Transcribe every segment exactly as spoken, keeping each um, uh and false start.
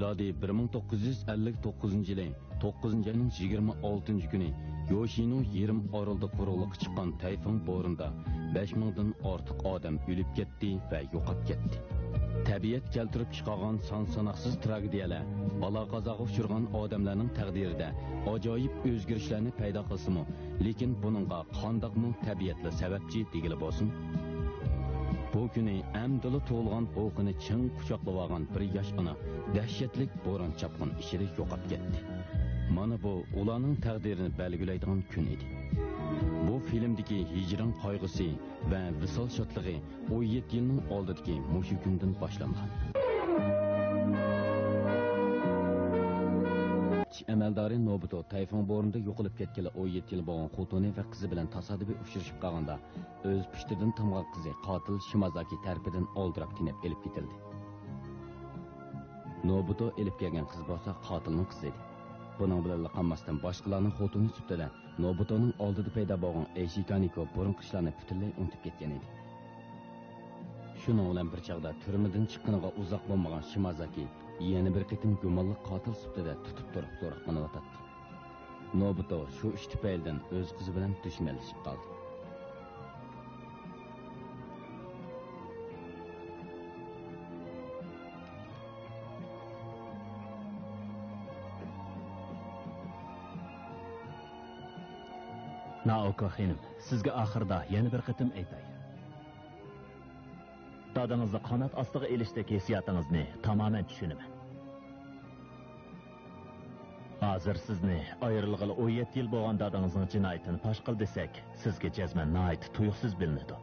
مىلادىي بىر مىڭ توققۇز يۈز ئەللىك توققۇزىنچى يىلى توققۇزىنچى ئاينىڭ يىگىرمە ئالتىنچى كۈنى يوشىنو يېرىم ئارىلىدا قورۇقلۇققا چىققان تەيفۇڭ بورىنىدا بەش مىڭدىن ئارتۇق ئادەم ئۆلۈپ كەتتى ۋە يوقاپ كەتتى. تەبىئەت كەلتۈرۈپ چىقارغان سان-ساناقسىز تراگېدىيەلەر، بالا-قازاغا ئۇچرىغان ئادەملەرنىڭ تەقدىرىدە ئاجايىپ ئۆزگىرىشلەرنى پەيدا قىلسىمۇ، لېكىن بۇنىڭغا قانداقمۇ تەبىئەتلا سەۋەبچى دېگىلى بولسۇن؟ بۇ كۈنى ئەمدىلا تۇغۇلغان بوۋىقىنى چىڭ قۇچاقلىۋالغان بىر ياش ئانا دەھشەتلىك بوران-چاپقۇن ئىچىدە يوقاپ كەتتى. مانا بۇ ئۇلارنىڭ تەقدىرىنى بەلگىلەيدىغان كۈن ئىدى. بۇ فىلىمدىكى ھىجران قايغۇسى ۋە ۋىسال شادلىقى ئون يەتتە يىلنىڭ ئالدىدىكى مۇشۇ كۈندىن باشلانغان. ئەمەلدارى نوبۇتو تەيفۇڭ بورىنىدا يوقىلىپ كەتكىلى ئون يەتتە يىل بولغان خوتۇنى ۋە قىزى بىلەن تاسادىپىي ئۇچرىشىپ قالغاندا، ئۆز پۇشتىدىن تامغان قىزى قاتىل شىمازاكى تەرىپىدىن ئالدىراپ تېنەپ ئېلىپ كېتىلدى. نوبۇتو ئېلىپ كەلگەن قىز بولسا قاتىلنىڭ قىزى ئىدى. بۇنىڭ بىلەنلا قالماستىن، باشقىلارنىڭ خوتۇنى سۈپىتىدە نوبۇتونىڭ ئالدىدا پەيدا بولغان ئېشىكانىكو بۇرۇنقى ئىشلارنى پۈتۈنلەي ئۇنتۇپ كەتكەن ئىدى. شۇنىڭ بىلەن بىر چاغدا تۈرمىدىن چىققىنىغا ئۇزاق بولمىغان شىمازاكى يەنە بىر قېتىم گۇمانلىق قاتىل سۈپىتىدە تۇتۇپ تۇرۇپ سوراقلىنىۋاتاتتى. نوبۇتو شۇ ئىش تۈپەيلىدىن ئۆز قىزى بىلەن دۈشمەنلىشىپ قالدى. نائوكو خېنىم، سىزگە ئاخىرىدا يەنە بىر قېتىم ئېيتاي. دادىڭىزنى قانات ئاستىغا ئېلىشتەك ھېسسىياتىڭىزنى تامامەن چۈشىنىمەن. ھازىر سىزنى ئايرىلغىلى ئون يەتتە يىل بولغان دادىڭىزنىڭ جىنايىتىنى پاش قىل دېسەك، سىزگە جەزمەن ناھايىتى تۇيۇقسىز بىلىنىدۇ.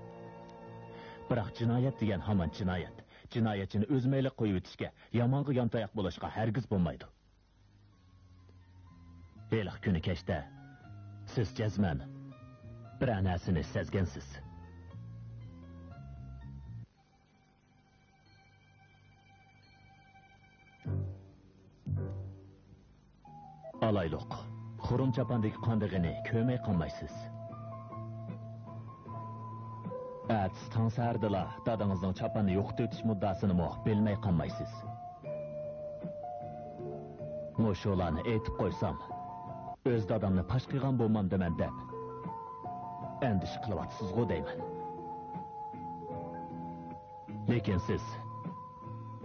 بىراق جىنايەت دېگەن ھامان جىنايەت. جىنايەتچىنى ئۆز مەيلىگە قويۇۋېتىشكە، يامانغا يانتاياق بولۇشقا ھەرگىز بولمايدۇ. ھېلىقى كۈنى كەچتە سىز جەزمەن بىرەر نەرسىنى سەزگەنسىز. ئالايلۇق، خۇرۇم چاپاندىكى قان دېغىنى كۆرمەي قالمايسىز. ئەتىسى تاڭ سەھەردىلا دادىڭىزنىڭ چاپاننى يوقىتىۋېتىش مۇددىئاسىنىمۇ بىلمەي قالمايسىز. مۇشۇلارنى ئېيتىپ قويسام، ئۆز دادامنى پاش قىلغان بولمامدىمەن دەپ ئەندىشە قىلىۋاتىسىزغۇ دەيمەن. لېكىن سىز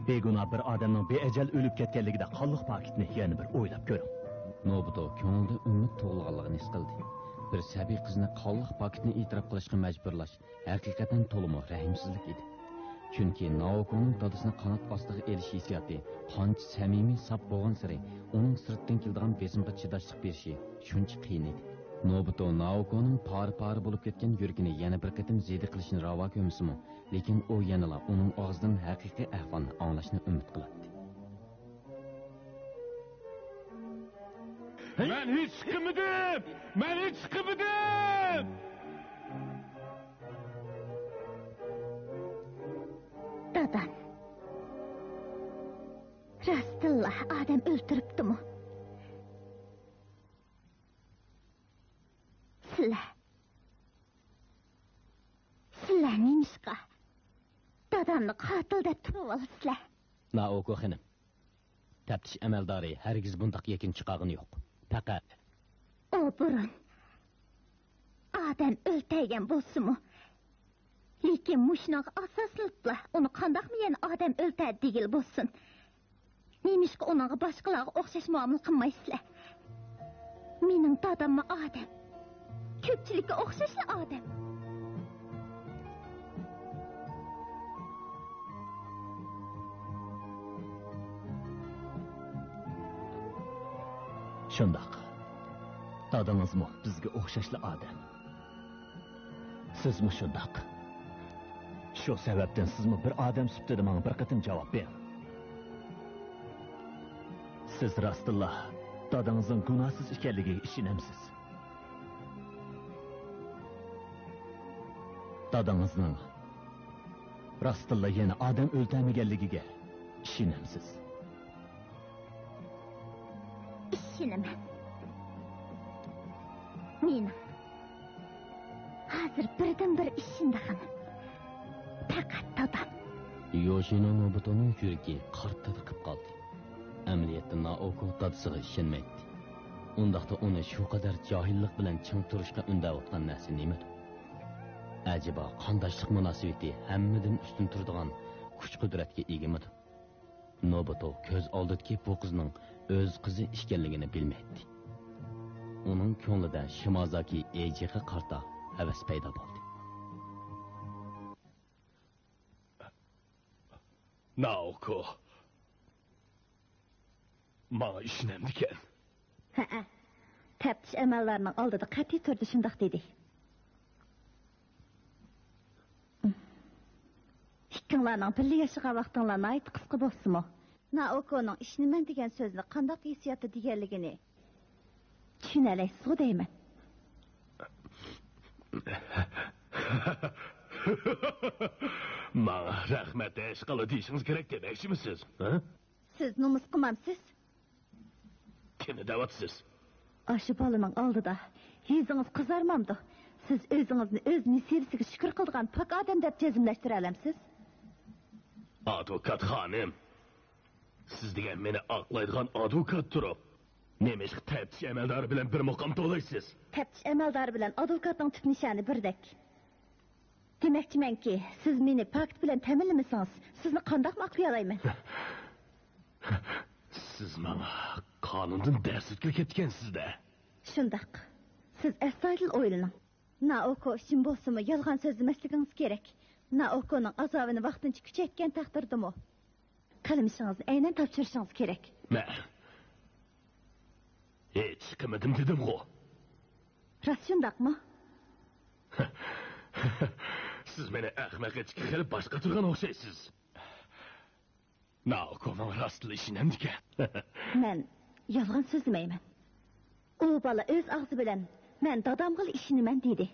بىگۇناھ بىر ئادەمنىڭ بىئەجەل ئۆلۈپ كەتكەنلىكىدە قانلىق پاكىتنى يەنە بىر ئويلاپ كۆرۈڭ. نوبۇتو كۆڭلىدە ئۈمىد تۇغۇلغانلىقىنى ھېس قىلدى. بىر سەبىي قىزنى قانلىق پاكىتنى ئېتىراپ قىلىشقا مەجبۇرلاش ھەقىقەتەن تولىمۇ رەھىمسىزلىك ئىدى. چۈنكى نائوكونىڭ دادىسىنى قانات ئاستىغا ئېلىش ھېسسىياتى قانچە سەمىمىي، ساپ بولغانسېرى، ئۇنىڭ سىرتتىن كېلىدىغان بېسىمغا چىداشلىق بېرىشى شۇنچە قىيىن ئىدى. نوبۇتو نائوكونىڭ پارە-پارە بولۇپ كەتكەن يۈرىكىنى يەنە بىر قېتىم زېدە قىلىشنى راۋا كۆرمىسىمۇ، لېكىن ئۇ يەنىلا ئۇنىڭ ئاغزىدىن ھەقىقىي ئەھۋالنى ئاڭلاشنى ئۈمىد قىلاتتى. مەن ھېچ قىلمىدىم! مەن ھېچ قىلمىدىم! دادام راستتىنلا ئادەم ئۆلتۈرۈپتىمۇ؟ سىلەر، سىلەر نېمىشقا دادامنى قاتىل دەپ تۇرۇۋالىسىلەر؟ نائوكو خېنىم، تەپتىش ئەمەلدارى ھەرگىز بۇنداق يەكۈن چىقارغىنى يوق. پەقەت ئۇ بۇرۇن ئادەم ئۆلتەرگەن بولسىمۇ، لېكىن مۇشۇنىڭغا ئاساسلىنىپلا ئۇنى قانداقمۇ يەنە ئادەم ئۆلتەردى دېگىلى بولسۇن؟ نېمىشقا ئۇنىڭغا باشقىلارغا ئوخشاش مۇئامىلە قىلمايسىلەر؟ مېنىڭ داداممۇ ئادەم. كۆپچىلىككە ئوخشاشلا ئادەم. شۇنداق. دادىڭىزمۇ بىزگە ئوخشاشلا ئادەم. سىزمۇ شۇنداق. شۇ سەۋەبتىن سىزمۇ بىر ئادەم سۈپىتىدە ماڭا بىر قېتىم جاۋاب بېرىڭ. سىز راستتىنلا دادىڭىزنىڭ گۇناھسىز ئىكەنلىكىگە ئىشىنەمسىز؟ دادىڭىزنىڭ راستتىنلا يەنە ئادەم ئۆلتۈرمىگەنلىكىگە ئىشىنەمسىز؟ ئىشىنىمەن. مېنىڭ ھازىر بىردىنبىر ئىشىنىدىغىنىم پەقەت دادام. يوشىنو نوبۇتونىڭ يۈرىكى قارت تېتىقىپ قالدى. ئەمەلىيەتتە نائوكو دادىسىغا ئىشەنمەيتتى. ئۇنداقتا ئۇنى شۇ قەدەر جاھىللىق بىلەن چىڭ تۇرۇشقا ئۈندەۋاتقان نەرسە نېمىدۇ؟ ئەجەبا قانداشلىق مۇناسىۋىتى ھەممىدىن ئۈستۈن تۇرىدىغان كۈچ-قۇدرەتكە ئىگىمىدۇ؟ نوبۇتو كۆز ئالدىدىكى بۇ قىزنىڭ ئۆز قىزى ئىكەنلىكىنى بىلمەيتتى. ئۇنىڭ كۆڭلىدە شىمازاكى ئېيجىغا قارىتا ھەۋەس پەيدا بولدى. نائوكو، ماڭا ئىشىنەمدىكەن؟ ھەئە. تەپتىش ئەمەلدارىنىڭ ئالدىدا قەتئىي تۈردە شۇنداق دېدى. ئىككىڭلارنىڭ بىللە ياشىغان ۋاقتىڭلار ناھايىتى قىسقا بولسىمۇ، نائوكونىڭ ئىشىنىمەن دېگەن سۆزنى قانداق ھېسسىياتتا دېگەنلىكىنى چۈشىنەلەيسىزغۇ دەيمەن. ماڭا رەھمەت ھېچقىلى دېيىشىڭىز كېرەك دېمەكچىمۇ سىز؟ ھە؟ سىز نومۇس قىلمامسىز؟ كىمنى دەۋاتىسىز؟ ئاشۇ بالىنىڭ ئالدىدا يۈزىڭىز قىزارمامدۇ؟ سىز ئۆزىڭىزنى ئۆز نېسىۋىسىگە شۈكۈر قىلىدىغان پاك ئادەم دەپ جەزملەشتۈرەلەمسىز؟ ئادۋوكات خانىم، سىز دېگەن مېنى ئاقلايدىغان ئادۋوكات تۇرۇپ، نېمىشقا تەپتىش ئەمەلدارى بىلەن بىر مۇقام توۋلايسىز؟ تەپتىش ئەمەلدارى بىلەن ئادۋوكاتنىڭ تۈپ نىشانى بىردەك. دېمەكچىمەنكى، سىز مېنى پاكىت بىلەن تەمىنلىمىسىڭىز، سىزنى قانداقمۇ ئاقلىيالايمەن؟ سىز ماڭا قانۇندىن دەرس ئۆتكىلى كەپتىكەنسىز-دە. شۇنداق. سىز ئەستايىدىل ئويلىنىڭ. نائوكو ئۈچۈن بولسىمۇ يالغان سۆزلىمەسلىكىڭىز كېرەك. نائوكونىڭ ئازابىنى ۋاقتىنچە كۈچەيتكەن تەقدىردىمۇ، قىلمىشىڭىزنى ئەينەن تاپشۇرۇشىڭىز كېرەك. مەن ھېچ قىلمىدىم دېدىمغۇ. راست شۇنداقمۇ؟ سىز مېنى ئەخمەق ئېتىشكە خېلى باش قاتۇرغان ئوخشايسىز. نائوكونىڭ راستلا ئىشىنەمدىكەن؟ مەن يالغان سۆزلىمەيمەن. ئۇ بالا ئۆز ئاغزى بىلەن مەن دادامغىلا ئىشىنىمەن دېدى.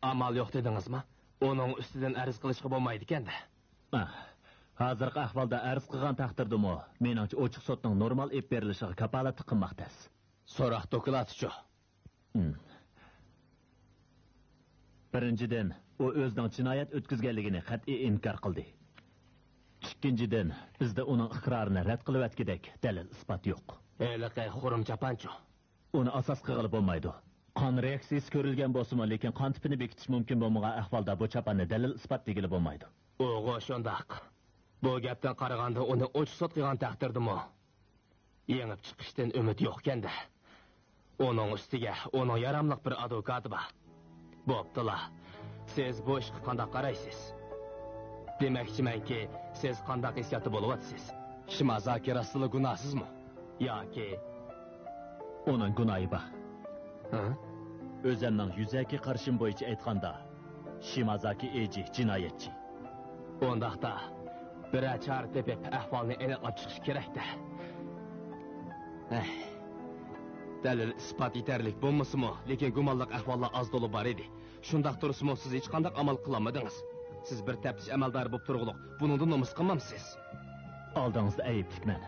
ئامال يوق دېدىڭىزمۇ؟ ئۇنىڭ ئۈستىدىن ئەرز قىلىشقا بولمايدىكەن-دە. ئاھ، ھازىرقى ئەھۋالدا ئەرز قىلغان تەقدىردىمۇ، مېنىڭچە ئوچۇق سوتنىڭ نورمال ئېلىپ بېرىلىشىغا كاپالەتلىك قىلماق تەس. سوراق دوكلاتىچۇ؟ ھىم. بىرىنچىدىن، ئۇ ئۆزىنىڭ جىنايەت ئۆتكۈزگەنلىكىنى قەتئىي ئىنكار قىلدى. ئىككىنچىدىن، بىزدە ئۇنىڭ ئىقرارىنى رەت قىلىۋەتكۈدەك دەلىل-ئىسپات يوق. ھېلىقى خۇرۇم چاپانچۇ؟ ئۇنى ئاساس قىلغىلى بولمايدۇ. قان رېئاكسىيىسى كۆرۈلگەن بولسىمۇ، لېكىن قان تىپىنى بېكىتىش مۇمكىن بولمىغان ئەھۋالدا بۇ چاپاننى دەلىل-ئىسپات دېگىلى بولمايدۇ. ئۇغۇ شۇنداق. بۇ گەپتىن قارىغاندا، ئۇنى ئوچۇق سوت قىلغان تەقدىردىمۇ، يېڭىپ چىقىشتىن ئۈمىد يوقكەن-دە. ئۇنىڭ ئۈستىگە ئۇنىڭ ياراملىق بىر ئادۋوكاتى بار. بوپتۇلا، سىز بۇ ئىشقا قانداق قارايسىز؟ دېمەكچىمەنكى، سىز قانداق ھېسسىياتتا بولۇۋاتىسىز؟ شىمازاكى راستلا گۇناھسىزمۇ؟ ياكى ئۇنىڭ گۇناھى بار. ھە؟ ئۆزەمنىڭ يۈزەكى قارىشىم بويىچە ئېيتقاندا، شىمازاكى ئېيجى جىنايەتچى. ئۇنداقتا، بىرەر چارە تېپىپ، ئەھۋالنى ئېنىقلاپ چىقىش كېرەك-دە. ھەي. دەلىل-ئىسپات يېتەرلىك بولمىسىمۇ، لېكىن گۇمانلىق ئەھۋاللار ئاز-تولا بار ئىدى. شۇنداق تۇرسىمۇ، سىز ھېچقانداق ئامال قىلالمىدىڭىز. سىز بىر تەپتىش ئەمەلدارى بولۇپ تۇرغۇلۇق، بۇنىڭدىن نومۇس قىلمامسىز؟ ئالدىڭىزدا ئەيىبلىكمەن.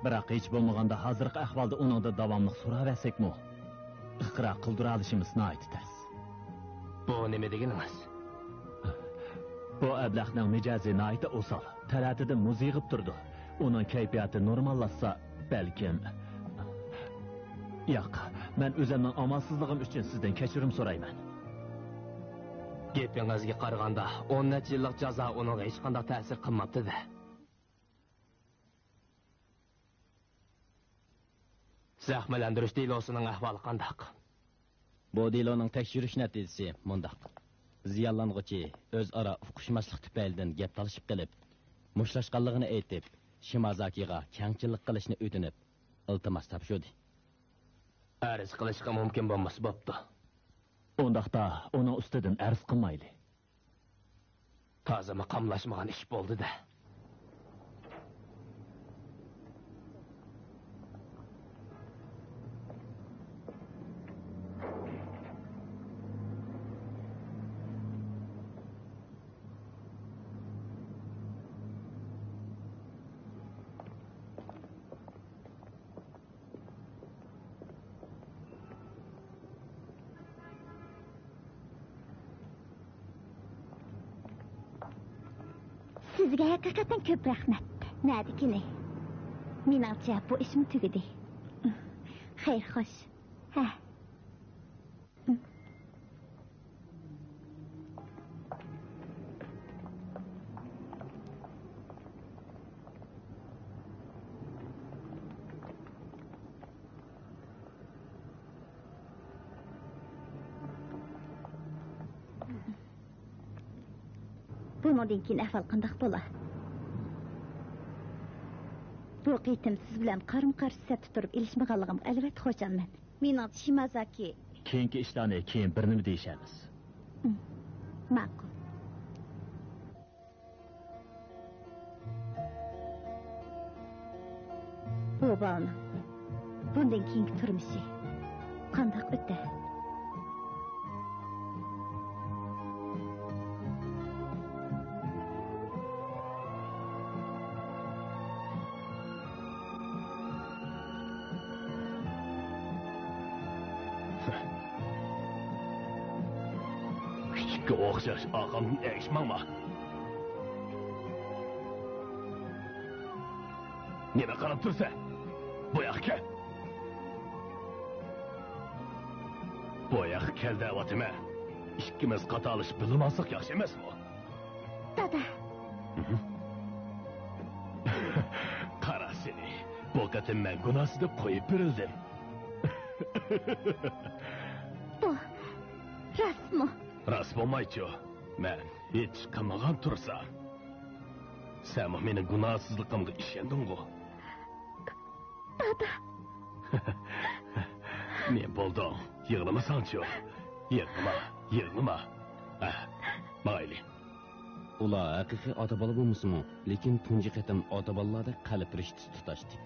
بىراق، ھېچ بولمىغاندا ھازىرقى ئەھۋالدا ئۇنىڭدىن داۋاملىق سوراۋەرسەكمۇ، ئىقرار قىلدۇرالىشىمىز ناھايىتى تەس. بۇ نېمە دېگىنىڭىز؟ بۇ ئەبلەخنىڭ مىجەزى ناھايىتى ئوسال. تەلەتىدىن مۇز يېغىپ تۇرىدۇ. ئۇنىڭ كەيپىياتى نورماللاشسا، بەلكىم. ياق، مەن ئۆزۈمنىڭ ئامالسىزلىقىم ئۈچۈن سىزدىن كەچۈرۈم سورايمەن. گېپىڭىزگە قارىغاندا، ئون نەچچە يىللىق جازا ئۇنىڭغا ھېچقانداق تەسىر قىلماپتۇ-دە. زەخىملەندۈرۈش دېلوسىنىڭ ئەھۋالى قانداق؟ بۇ دېلونىڭ تەكشۈرۈش نەتىجىسى مۇنداق. زىيانلانغۇچى ئۆزئارا ئۇقۇشماسلىق تۈپەيلىدىن گەپ تالىشىپ قېلىپ، مۇشتلاشقانلىقىنى ئېيتىپ، شىمازاكىغا كەڭچىللىق قىلىشنى ئۆتۈنۈپ، ئىلتىماس تاپشۇردى. ئەرز قىلىشقا مۇمكىن بولمىسا بوپتۇ. ئۇنداقتا ئۇنىڭ ئۈستىدىن ئەرز قىلمايلى. تازىمۇ قاملاشمىغان ئىش بولدى-دە. سىزگە ھەقىقەتەن كۆپ رەھمەت. نەدىكىنى؟ مېنىڭچە، بۇ ئىشمۇ تۈگىدى. خەير، خوش. ھە. بۇنىڭدىن كېيىن ئەھۋال قانداق بولا؟ بۇ قېتىم سىز بىلەن قارمۇ قارشى سەپتە تۇرۇپ ئېلىشمىغانلىقىمغا ئەلۋەتتە خۇشالمەن. مېنىڭچە شىمازاكى. كېيىنكى ئىشلارنى كېيىن بىر نېمە دېيىشەرمىز. ئۇم، ماقۇل. بۇ بالىنىڭ بۇندىن كېيىنكى تۇرمۇشى قانداق ئۆتەر؟ كۈچۈككە ئوخشاش ئارقامدىن ئەگىشىپ ماڭما. نېمە قاراپ تۇرسەن؟ بۇ ياققا كەل. بۇ ياققا كەل دەۋاتىمەن. ئىككىمىز قاتارلىشىپ بىللە ماڭساق ياخشى ئەمەسمۇ؟ دادا. قارا سېنى، بۇ قېتىم مەن گۇناھسىز دەپ قويۇپ بېرىلدىم. بۇ راستمۇ؟ راست بولمايچۇ؟ مەن ھېچ قىلمىغان تۇرسام. سەنمۇ مېنىڭ گۇناھسىزلىقىمغا ئىشەندىڭغۇ؟ دادا. نېمە بولدۇڭ؟ يىغلىمىساڭچۇ؟ يىغلىما، يىغلىما. ھە، ماڭايلى. ئۇلار ھەقىقىي ئاتا-بالا بولمىسىمۇ، لېكىن تۇنجى قېتىم ئاتا-بالىلاردەك قەلب رىشتىسى تۇتاشتى.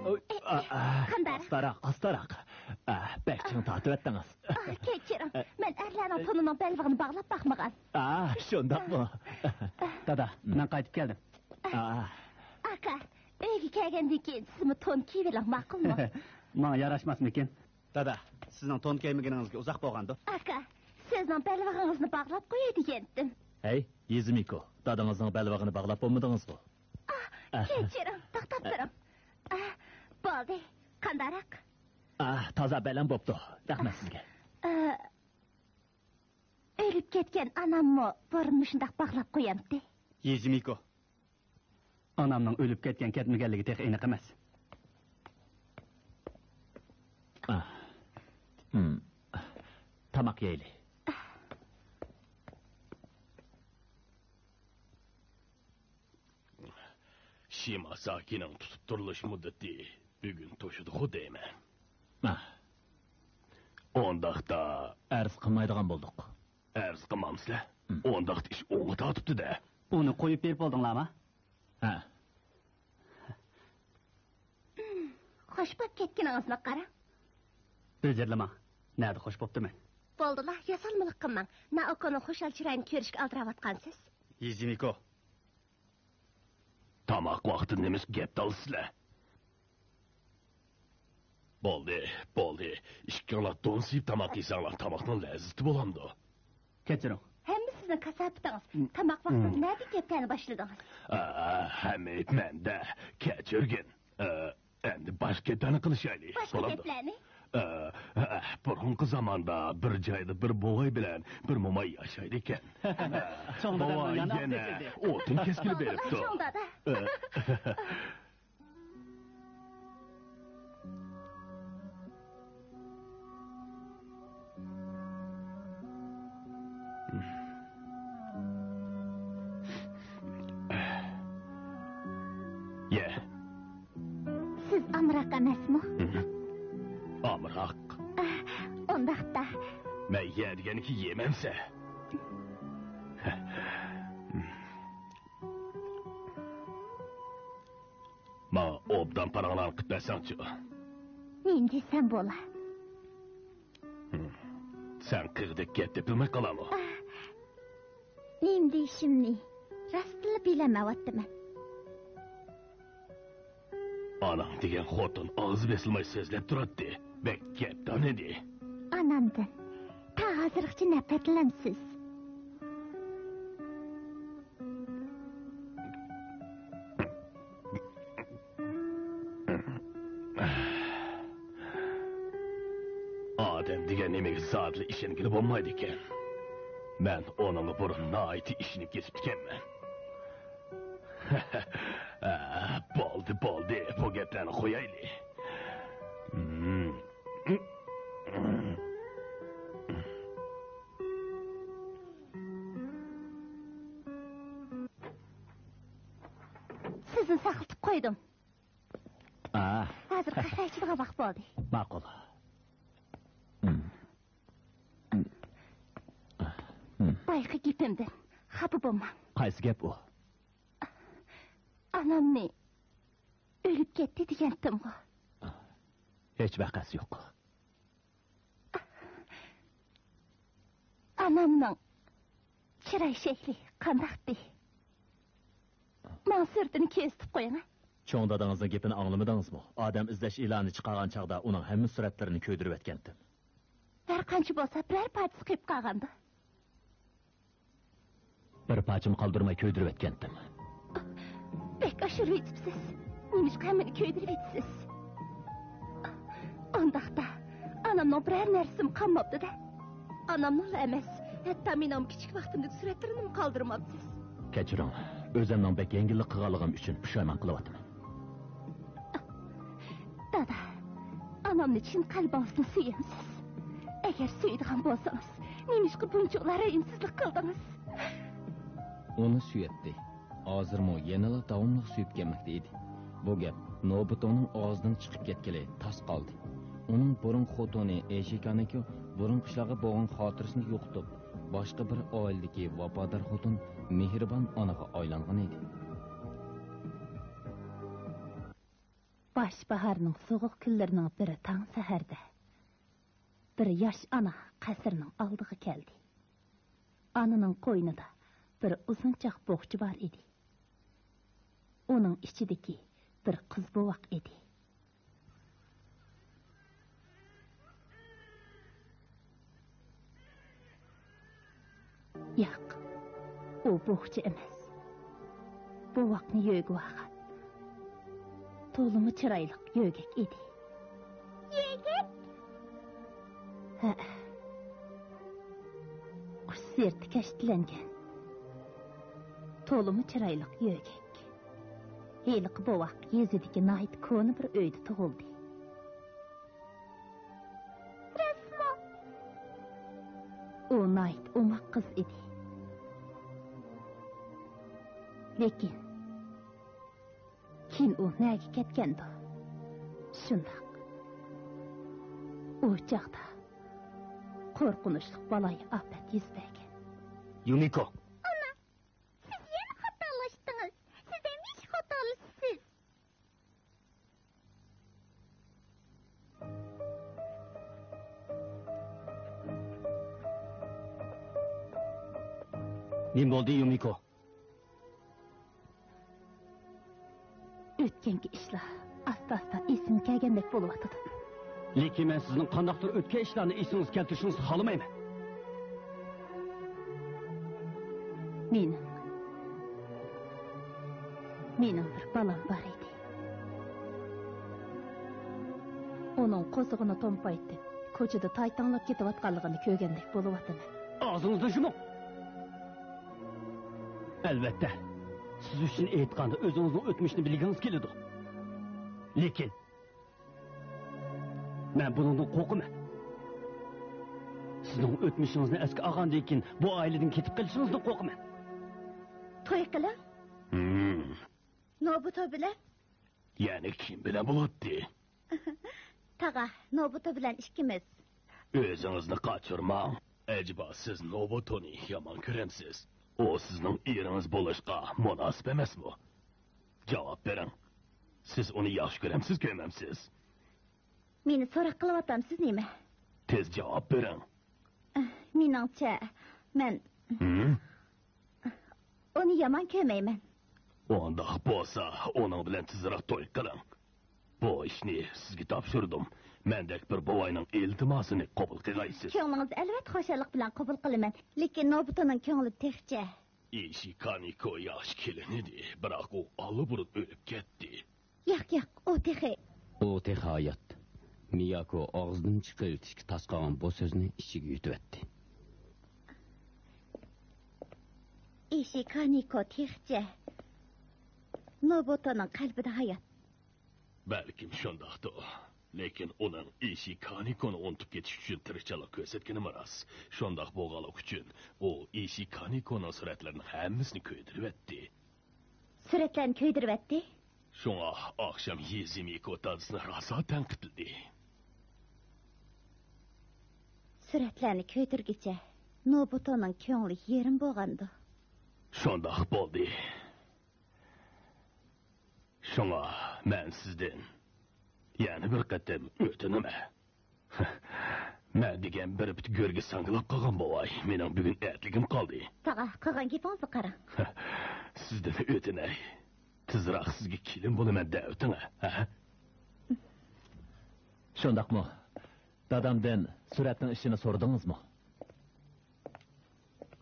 ئوي، ئا، ئا، قانداق؟ ئاستاراق، ئاستاراق. ئا، بەك چىڭ تارتىۋەتتىڭىز. ئا، كەچۈرۈڭ. مەن ئەرلەرنىڭ تونىنىڭ بەلبېغىنى باغلاپ باقمىغان. ئا، شۇنداقمۇ؟ دادا، مەن قايتىپ كەلدىم. ئا. ئاكا، ئۆيگە كەلگەندىن كېيىن سىزمۇ تون كىيىۋېلىڭ، ماقۇلمۇ؟ ماڭا ياراشماسمىكىن؟ دادا، سىزنىڭ تون كىيمىگىنىڭىزگە ئۇزاق بولغاندۇ؟ ئاكا، سىزنىڭ بەلبېغىڭىزنى باغلاپ قوياي دېگەنتىم. ھەي، يىزىمىكو، دادىڭىزنىڭ بەلبېغىنى باغلاپ بولمىدىڭىزغۇ؟ ئا، كەچۈرۈڭ، توختاپ تۇرۇڭ. ئا، بولدى، قانداقراق؟ ئا، تازا بەلەن بوپتۇ. رەھمەت سىزگە. ئا، ئۆلۈپ كەتكەن ئاناممۇ بۇرۇن مۇشۇنداق باغلاپ قويامتى؟ يىزىمىكو. ئانامنىڭ ئۆلۈپ كەتكەن كەتمىگەنلىكى تېخى ئېنىق ئەمەس. ئا. ھىم. تاماق يەيلى. شىماساكىنىڭ تۇتۇپ تۇرۇلۇش مۇددىتى بۈگۈن توشىدىغۇ دەيمەن. ئا. ئۇنداقتا. ئەرز قىلمايدىغان بولدۇق. ئەرز قىلمامسىلەر؟ ھىم. ئۇنداقتا ئىش ئوڭغا تارتىپتۇ-دە. ئۇنى قويۇپ بېرىپ بولدۇڭلارمۇ؟ ھە. خوش بوپ كەتكىنىڭىزنى قاراڭ. بىلجىرلىماڭ. نەدە خوش بوپتىمەن؟ بولدىلا، ياسالمىلىق قىلماڭ. نائوكونىڭ خۇشال چىرايىنى كۆرۈشكە ئالدىراۋاتقانسىز. يىزىمىكو. تاماق ۋاقتىدا نېمىشقا گەپ تالىسىزلەر؟ بولدى، بولدى. ئىككىڭلار دون سىيىپ تاماق يېسەڭلار، تاماقنىڭ لەززىتى بولامدۇ؟ كەچۈرۈڭ. ھەممە سىزنىڭ كاساپىتىڭىز. ھىم. تاماق ۋاقتىدا ھىم. نەدىن گەپلەرنى باشلىدىڭىز؟ ئا، ھەممە ئەيىب مەندە. كەچۈرگىن. ئا، ئەمدى باشقا گەپلەرنى قىلىشايلى. باشقا بولامدۇ؟ گەپلەرنى؟ ئا، ئا، بۇرۇنقى زاماندا بىر جايدا بىر بوۋاي بىلەن بىر موماي ياشايدىكەن. چوڭ دادامنىڭ بوۋاي يەنە ئوتۇن كەسكىلى بېرىپتۇ. چوڭ دادا. ئا. يە. سىز ئامراق ئەمەسمۇ؟ ئامراق. ئۇنداقتا. مەن يە دېگەننىكى يېمەمسە. ماڭا ئوبدان پاراڭلارنى قىلىپ بەرسەڭچۇ. نېمە دېسەم بولا؟ سەن قىغدەك گەپ تېپىلماي قالامۇ؟ نېمە دېيىشىمنى راستتىنلا بىلەلمەيۋاتىمەن. ئاناڭ دېگەن خوتۇن ئاغزى بېسىلماي سۆزلەپ تۇراتتى. بەك گەپدان ئىدى. ئانامدىن تا ھازىرغىچە نەپرەتلەنسىز. ئادەم دېگەن نېمىگە زادىلا ئىشەنگىلى بولمايدىكەن. مەن ئۇنىڭغا بۇرۇن ناھايىتى ئىشىنىپ كېتىپتىكەنمەن. بولدى، بولدى، بۇ گەپلەرنى قويايلى. سىزنى ساقلىتىپ قويدۇم. ھازىر قەھۋە ئىچىدىغان ۋاقىت بولدى. ماقۇل. بايىقى گېپىمدىن خاپا بولماڭ. قايسى گەپ ئۇ؟ ئانامنى ئۆلۈپ كەتتى دېگەنتىمغۇ. ھېچ ۋەقەسى يوق. ئانامنىڭ چىراي شەكلى قانداقتى؟ ماڭا سۈرىتىنى كۆرسىتىپ قويۇڭ. چوڭ دادىڭىزنىڭ گېپىنى ئاڭلىمىدىڭىزمۇ؟ ئادەم ئىزدەش ئېلانى چىقارغان چاغدا ئۇنىڭ ھەممە سۈرەتلىرىنى كۆيدۈرۈۋەتكەنتىم. ھەر قانچە بولسا، بىرەر پارچىسى قېلىپ قالغاندۇ. بىر پارچىمۇ قالدۇرماي كۆيدۈرۈۋەتكەنتىم. بەك ئاشۇرۇۋېتىپسىز. نېمىشقا ھەممىنى كۆيدۈرۈۋېتىسىز؟ ئۇنداقتا، ئانامنىڭ بىرەر نەرسىمۇ قالماپتۇ-دە. ئانامنىڭلا ئەمەس، ھەتتا مېنىڭمۇ كىچىك ۋاقتىمدىكى سۈرەتلىرىنىمۇ قالدۇرماپسىز. كەچۈرۈڭ، ئۆزۈمنىڭ بەك يەڭگىللىك قىلغانلىقىم ئۈچۈن پۇشايمان قىلىۋاتىمەن. دادا، ئانامنى چىن قەلبىڭىزدىن سۆيەمسىز؟ ئەگەر سۆيىدىغان بولسىڭىز، نېمىشقا بۇنچىۋالا رەھىمسىزلىك قىلدىڭىز؟ ئۇنى سۆيەتتى. ھازىرمۇ يەنىلا داۋاملىق سۆيۈپ كەلمەكتە ئىدى. بۇ گەپ نوبۇتونىڭ ئاغزىدىن چىقىپ كەتكىلى تاس قالدى. ئۇنىڭ بۇرۇنقى خوتۇنى ئېشىكانىڭكى بۇرۇنقى ئىشلارغا بولغان خاتىرىسىنى يوقىتىپ، باشقا بىر ئائىلىدىكى ۋاپادار خوتۇن، مېھرىبان ئانىغا ئايلانغان ئىدى. باش باھارنىڭ سوغۇق كۈنلىرىنىڭ بىر تاڭ سەھەردە، بىر ياش ئانا قەسىرنىڭ ئالدىغا كەلدى. ئانىنىڭ قوينىدا بىر ئۇزۇنچاق بوغچا بار ئىدى. ئۇنىڭ ئىچىدىكى بىر قىز بوۋاق ئىدى. ياق، ئۇ بوغچا ئەمەس. بوۋاقنى يۆگىۋالغان تولىمۇ چىرايلىق يۆگەك ئىدى. يۆگەك؟ ھەئە. قۇش سىرتى كەشتىلەنگەن تولىمۇ چىرايلىق يۆگەك. ھېلىقى بوۋاق يېزىدىكى ناھايىتى كونا بىر ئۆيدە تۇغۇلدى. راستمۇ؟ ئۇ ناھايىتى ئوماق قىز ئىدى. لېكىن كېيىن ئۇ نەگە كەتكەندۇ؟ شۇنداق. ئۇ چاغدا قورقۇنچلۇق بالايىئاپەت يۈز بەرگەن. يۇمىكو! ئانا، سىز يەنە خاتالاشتىڭىز. سىز ھەمىشە خاتالىشىسىز. نېمە بولدى، يۇمىكو؟ ئۆتكەنكى ئىشلار ئاستا-ئاستا ئېسىمگە كەلگەندەك بولۇۋاتىدۇ. لېكىن مەن سىزنىڭ قانداقتۇر ئۆتكەن ئىشلارنى ئېسىڭىزگە كەلتۈرۈشىڭىزنى خالىمايمەن. مېنىڭ، مېنىڭ بىر بالام بار ئىدى. ئۇنىڭ قورسىقىنى تومپايتىپ، كوچىدا تايتاڭلاپ كېتىۋاتقانلىقىنى كۆرگەندەك بولۇۋاتىمەن. ئاغزىڭىزنى يۇمۇڭ! ئەلۋەتتە، سىز ئۈچۈن ئېيتقاندا ئۆزىڭىزنىڭ ئۆتمۈشىنى بىلگىڭىز كېلىدۇ. لېكىن، مەن بۇنىڭدىن قورقىمەن. سىزنىڭ ئۆتمۈشىڭىزنى ئەسكە ئالغاندىن كېيىن، بۇ ئائىلىدىن كېتىپ قېلىشىڭىزدىن قورقىمەن. توي قىلىڭ. ھىم. نوبۇتو بىلەن. يەنە كىم بىلەن بولاتتى؟ تاغا، نوبۇتو بىلەن ئىككىمىز. ئۆزىڭىزنى قاچۇرماڭ. ئەجەبا سىز نوبۇتونى يامان كۆرەمسىز؟ ئۇ سىزنىڭ ئېرىڭىز بولۇشقا مۇناسىپ ئەمەسمۇ؟ جاۋاب بېرىڭ. سىز ئۇنى ياخشى كۆرەمسىز، كۆرمەمسىز؟ مېنى سوراق قىلىۋاتامسىز نېمە؟ تېز جاۋاب بېرىڭ. مېنىڭچە، مەن ھىم؟ ئۇنى يامان كۆرمەيمەن. ئۇنداق بولسا، ئۇنىڭ بىلەن تېزراق توي قىلىڭ. بۇ ئىشنى سىزگە تاپشۇردۇم. مەندەك بىر بوۋاينىڭ ئىلتىماسىنى قوبۇل قىلايسىز. كۆڭلىڭىز ئەلۋەتتە خۇشاللىق بىلەن قوبۇل قىلىمەن، لېكىن نوبۇتونىڭ كۆڭلى تېخىچە. ئىشى كانىكو ياخشى كېلىن ئىدى، بىراق ئۇ ئاللىبۇرۇن ئۆلۈپ كەتتى. ياق، ياق، ئۇ تېخى. ئۇ تېخى ھايات. مىياكو ئاغزىدىن چىقىۋېتىشكە تاس قالغان بۇ سۆزنى ئىچىگە يۇتۇۋەتتى. ئىشى كانىكو تېخىچە نوبۇتونىڭ قەلبىدە ھايات. بەلكىم شۇنداقتۇ. لېكىن ئۇنىڭ ئىشى كانىكونى ئۇنتۇپ كېتىش ئۈچۈن تىرىشچانلىق كۆرسەتكىنىمۇ راست. شۇنداق بولغانلىقى ئۈچۈن ئۇ ئىشى كانىكونىڭ سۈرەتلىرىنىڭ ھەممىسىنى كۆيدۈرۈۋەتتى. سۈرەتلەرنى كۆيدۈرۈۋەتتى؟ شۇڭا ئاخشام يېزا مىكو دادىسىنى راسا تەنقىدلىدى. سۈرەتلەرنى كۆيدۈرگىچە نوبۇتونىڭ كۆڭلى يېرىم بولغاندۇ. شۇنداق بولدى. شۇڭا مەن سىزدىن يەنە بىر قېتىم ئۆتۈنىمەن. مەن دېگەن بىر پۇت گۆرگە ساڭگىلاپ قالغان بوۋاي، مېنىڭ بۈگۈن ئەتلىكىم قالدى. تاغا، قىلغان گېپىڭىزنى قاراڭ. سىزدىن ئۆتۈنەي، تېزراق سىزگە كېلىن بولىمەن دەۋېتىڭە، ھە؟ شۇنداقمۇ؟ دادامدىن سۈرەتنىڭ ئىشىنى سورىدىڭىزمۇ؟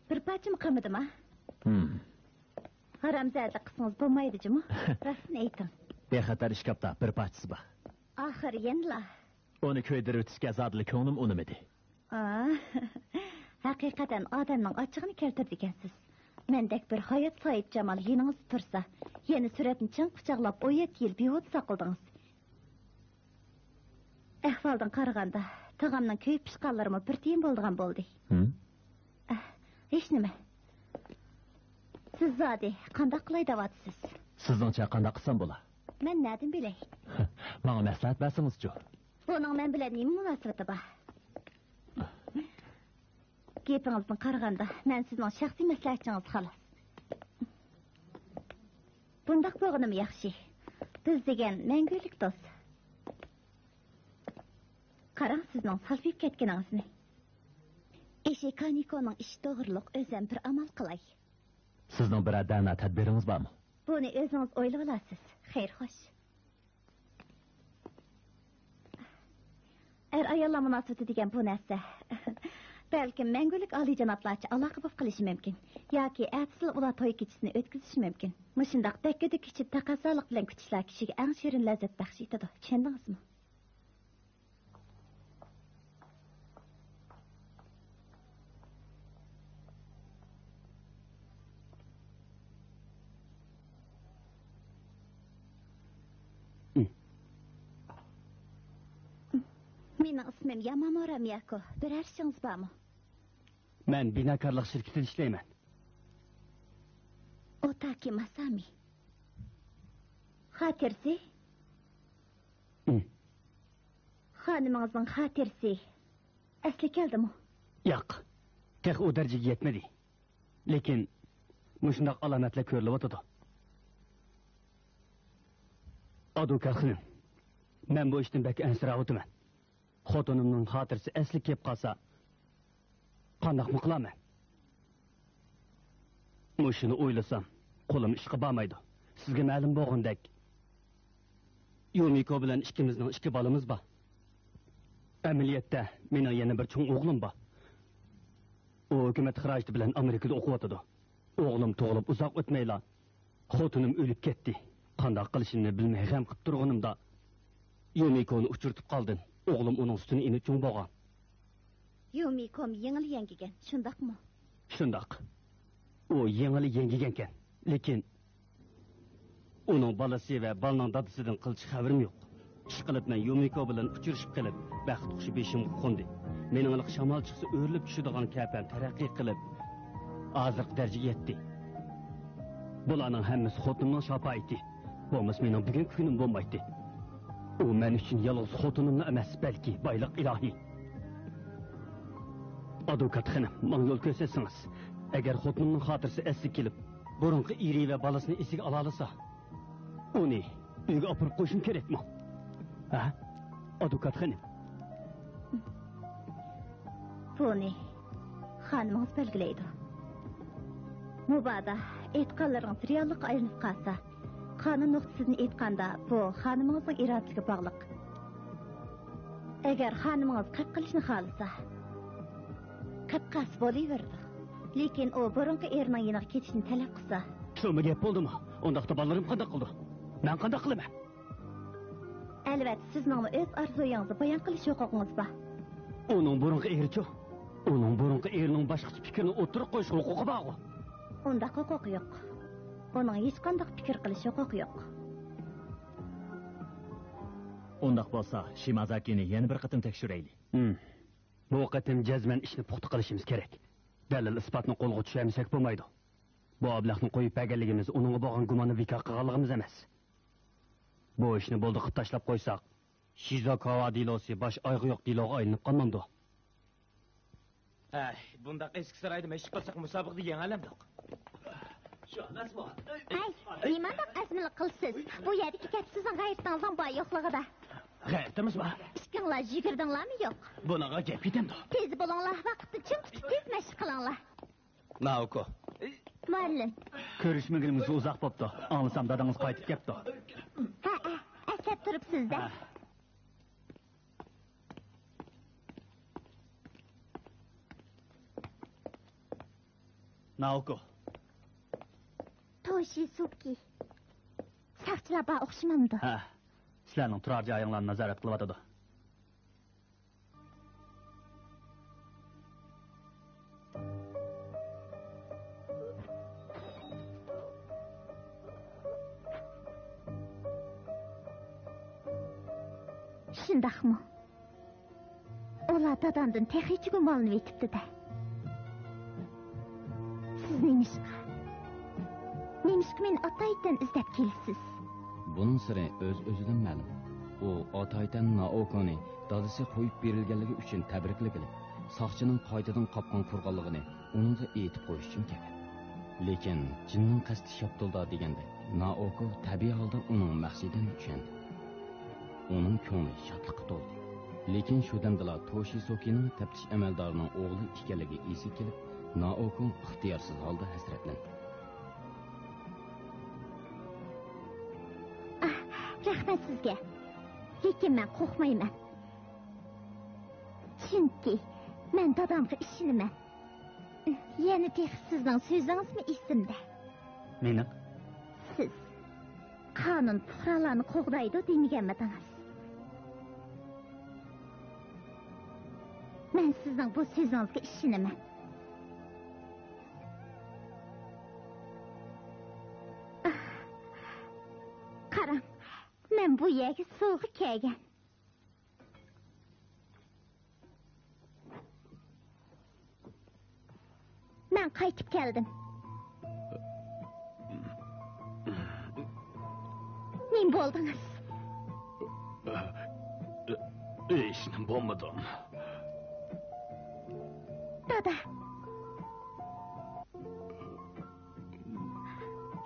بىر پارچىمۇ قىلمىدىما؟ ھىم. ھارامزادىلىك قىلسىڭىز بولمايدۇ جۇمۇ. راستىنى ئېيتىڭ. بىخەتەر ئىشكاپتا بىر پارچىسى بار. ئاخىر يەنىلا. ئۇنى كۆيدۈرۈۋېتىشكە زادىلا كۆڭلۈم ئۇنىمىدى. ئا، ھەقىقەتەن ئادەمنىڭ ئاچچىقىنى كەلتۈرىدىكەنسىز. مەندەك بىر ھايات ساھىبجامال يېنىڭىزدا تۇرسا، يەنە سۈرەتنى چىڭ قۇچاقلاپ ئون يەتتە يىل بىھۇدە ساقلىدىڭىز. ئەھۋالدىن قارىغاندا، تاغامنىڭ كۆيۈپ پىشقانلىرىمۇ بىر تىيىن بولىدىغان بولدى. ھىم؟ ئەھ، ھېچنېمە. سىز زادى قانداق قىلاي دەۋاتىسىز؟ سىزنىڭچە قانداق قىلسام بولا؟ مەن نەدىن بىلەي؟ ماڭا مەسلىھەت بەرسىڭىزچۇ؟ بۇنىڭ مەن بىلەن نېمە مۇناسىۋىتى بار؟ گېپىڭىزدىن قارىغاندا، مەن سىزنىڭ شەخسىي مەسلىھەتچىڭىز خالاس. بۇنداق بولغىنىمۇ ياخشى. بىز دېگەن مەڭگۈلۈك دوست. قاراڭ سىزنىڭ سالپىيىپ كەتكىنىڭىزنى. ئىشى كانىكونىڭ ئىشى توغرۇلۇق ئۆزۈم بىر ئامال قىلاي. سىزنىڭ بىرەر دەنا تەدبىرىڭىز بارمۇ؟ بۇنى ئۆزىڭىز ئويلىۋالارسىز. خەير، خوش. ئەر-ئاياللار مۇناسىۋىتى دېگەن بۇ نەرسە، بەلكىم مەڭگۈلۈك ئالىيجانابلارچە ئالاقە بولۇپ قېلىشى مۇمكىن. ياكى ئەتىسىلا ئۇلار توي كېچىسىنى ئۆتكۈزۈشى مۇمكىن. مۇشۇنداق دەككە-دۈككە ئىچىپ، تەقەززالىق بىلەن كۈتۈشلەر كىشىگە ئەڭ شېرىن لەززەت بەخش ئېتىدۇ. چۈشەندىڭىزمۇ؟ مېنىڭ ئىسمىم يامامۇرا مىياكو. بىرەر ئىشىڭىز بارمۇ؟ مەن بىناكارلىق شىركىتىدە ئىشلەيمەن. ئوتاكى ماسامى. خاتىرىسى؟ ئۇم. خانىمىڭىزنىڭ خاتىرىسى ئەسلىگە كەلدىمۇ؟ ياق، تېخى ئۇ دەرىجىگە يەتمىدى. لېكىن مۇشۇنداق ئالامەتلەر كۆرۈلۈۋاتىدۇ. ئادۋوكات خېنىم، مەن بۇ ئىشتىن بەك ئەنسىرەۋاتىمەن. خوتۇنۇمنىڭ خاتىرىسى ئەسلىگە كېلىپ قالسا، قانداقمۇ قىلارمەن؟ مۇشۇنى ئويلىسام، قولۇم ئىشقا بارمايدۇ. سىزگە مەلۇم بولغىنىدەك، يۇمىكو بىلەن ئىككىمىزنىڭ ئىككى بالىمىز بار. ئەمەلىيەتتە، مېنىڭ يەنە بىر چوڭ ئوغلۇم بار. ئۇ ھۆكۈمەت خىراجىتى بىلەن ئامېرىكىدا ئوقۇۋاتىدۇ. ئوغلۇم تۇغۇلۇپ ئۇزاق ئۆتمەيلا، خوتۇنۇم ئۆلۈپ كەتتى. قانداق قىلىشىمنى بىلمەي غەم قىپ تۇرغىنىمدا، يۇمىكونى ئۇچرىتىپ قالدىم. ئوغلۇم ئۇنىڭ سۈتىنى ئېمىپ چوڭ بولغان. يۇمىكومۇ يېڭىلا يەڭگىگەن، شۇنداقمۇ؟ شۇنداق. ئۇ يېڭىلا يەڭگىگەنكەن. لېكىن ئۇنىڭ بالىسى ۋە بالىنىڭ دادىسىدىن قىلچە خەۋىرىم يوق. ئىشقىلىپ مەن يۇمىكو بىلەن ئۇچرىشىپ قېلىپ، بەخت قۇشى بېشىمغا قوندى. مېنىڭلىق شامال چىقسا ئۆرۈلۈپ چۈشىدىغان كەپەم تەرەققىي قىلىپ، ھازىرقى دەرىجىگە يەتتى. بۇلارنىڭ ھەممىسى خوتۇنۇمنىڭ شاپائىتى. بولمىسا مېنىڭ بۈگۈنكى كۈنۈم بولمايتتى. ئۇ مەن ئۈچۈن يالغۇز خوتۇنۇملا ئەمەس، بەلكى بايلىق ئىلاھىي. ئادۋوكات خېنىم، ماڭا يول كۆرسەتسىڭىز. ئەگەر خوتۇنۇمنىڭ خاتىرىسى ئەسلىگە كېلىپ، بۇرۇنقى ئېرى ۋە بالىسىنى ئېسىگە ئالالىسا، ئۇنى ئۆيگە ئاپىرىپ قويۇشۇم كېرەكمۇ؟ ھە؟ ئادۋوكات خېنىم. بۇنى خانىمىڭىز بەلگىلەيدۇ. مۇبادا ئېيتقانلىرىڭىز رېئاللىققا ئايلىنىپ قالسا، قانۇن نۇقتىسىدىن ئېيتقاندا، بۇ خانىمىڭىزنىڭ ئىرادىسىگە باغلىق. ئەگەر خانىمىڭىز قەپ قىلىشنى خالىسا، قەپ قالسا بولۇۋېرىدۇ. لېكىن ئۇ بۇرۇنقى ئېرىنىڭ يېنىغا كېتىشنى تەلەپ قىلسا. شۇمۇ گەپ بولدىمۇ؟ ئۇنداقتا بالىلىرىم قانداق قىلىدۇ؟ مەن قانداق قىلىمەن؟ ئەلۋەتتە، سىزنىڭمۇ ئۆز ئارزۇيىڭىزنى بايان قىلىش ھوقۇقىڭىز بار. ئۇنىڭ بۇرۇنقى ئېرىچۇ؟ ئۇنىڭ بۇرۇنقى ئېرىنىڭ باشقىچە پىكرىنى ئوتتۇرىغا قويۇش ھوقۇقى بارغۇ؟ ئۇنداق ھوقۇقى يوق. ئۇنىڭ ھېچقانداق پىكىر قىلىش ھوقۇقى يوق. ئۇنداق بولسا، شىمازاكىنى يەنە بىر قېتىم تەكشۈرەيلى. ھىم. بۇ قېتىم جەزمەن ئىشنى پۇختا قىلىشىمىز كېرەك. دەلىل-ئىسپاتنى قولغا چۈشۈرمىسەك بولمايدۇ. بۇ ئەبلەخنى قويۇپ بەرگەنلىكىمىز ئۇنىڭغا بولغان گۇماننى بىكار قىلغانلىقىمىز ئەمەس. بۇ ئىشنى بولدى قىلىپ تاشلاپ قويساق، شىزاكاۋا دېلوسى باش ئايىغى يوق دېلوغا ئايلىنىپ قالمامدۇ؟ ھەي، بۇنداق ئەسكى سارايدا مەشىق قىلساق، مۇسابىقىدە يېڭەلەمدۇق. شۇ ئەمەسمۇ؟ ھەي، نېمانداق ئەزمىلىك قىلىسىز؟ بۇ يەردىكى گەپ سىزنىڭ غەيرىتىڭىزنىڭ بار يوقلۇقىدا. غەيرىتىمىز بار. ئىككىڭلار يۈگۈردۈڭلارمۇ يوق؟ بۇنىڭغا گەپ كېتەمدۇ؟ تېز بولۇڭلار، ۋاقىتنى چىڭ تۇتۇپ تېز مەشىق قىلىڭلار. نائوكو. مۇئەللىم. كۆرۈشمىگىنىمىزگە ئۇزاق بوپتۇ. ئاڭلىسام دادىڭىز قايتىپ كەپتۇ. ھەئە، ئەسلەپ تۇرۇپسىز-دە. ھە. نائوكو. توشىسۇكى. ساقچىلار بار ئوخشىمامدۇ؟ ھە. سىلەرنىڭ تۇرار جايىڭلارنى نازارەت قىلىۋاتىدۇ. شۇنداقمۇ؟ ئۇلار دادامدىن تېخىچە گۇمانلىنىۋېتىپتۇ-دە. سىز نېمىشقا، نېمىشقا مېنى ئاتايىتەن ئىزدەپ كېلىسىز؟ بۇنىڭ سىرى ئۆز-ئۆزىدىن مەلۇم. ئۇ ئاتايىتەن نائوكونى دادىسى قويۇپ بېرىلگەنلىكى ئۈچۈن تەبرىكلىگىلى، ساقچىنىڭ قايتىدىن قاپقان قۇرغانلىقىنى ئۇنىڭغا ئېيتىپ قويۇش ئۈچۈن كەلگەن. لېكىن جىننىڭ قەستى شاپتۇلدا دېگەندەك، نائوكو تەبىئىي ھالدا ئۇنىڭ مەقسىتىنى چۈشەندى. ئۇنىڭ كۆڭلى شادلىققا تولدى. لېكىن شۇ دەمدىلا توشىسوكىنىڭ تەپتىش ئەمەلدارىنىڭ ئوغلى ئىكەنلىكى ئېسىگە كېلىپ، نائوكو ئىختىيارسىز ھالدا ھەسرەتلەندى. ئاھ، رەھمەت سىزگە. لېكىن مەن قورقمايمەن. چۈنكى مەن دادامغا ئىشىنىمەن. يەنە تېخى سىزنىڭ سۆزىڭىزمۇ ئېسىمدە. مېنىڭ؟ سىز قانۇن پۇقرالارنى قوغدايدۇ دېمىگەنمىدىڭىز؟ مەن سىزنىڭ بۇ سۆزىڭىزگە ئىشىنىمەن. ئاھ، قاراڭ، مەن بۇ يەرگە سوۋغا كەلگەن. مەن قايتىپ كەلدىم. نېمە بولدىڭىز؟ ھېچنېمە بولمىدىم. دادا.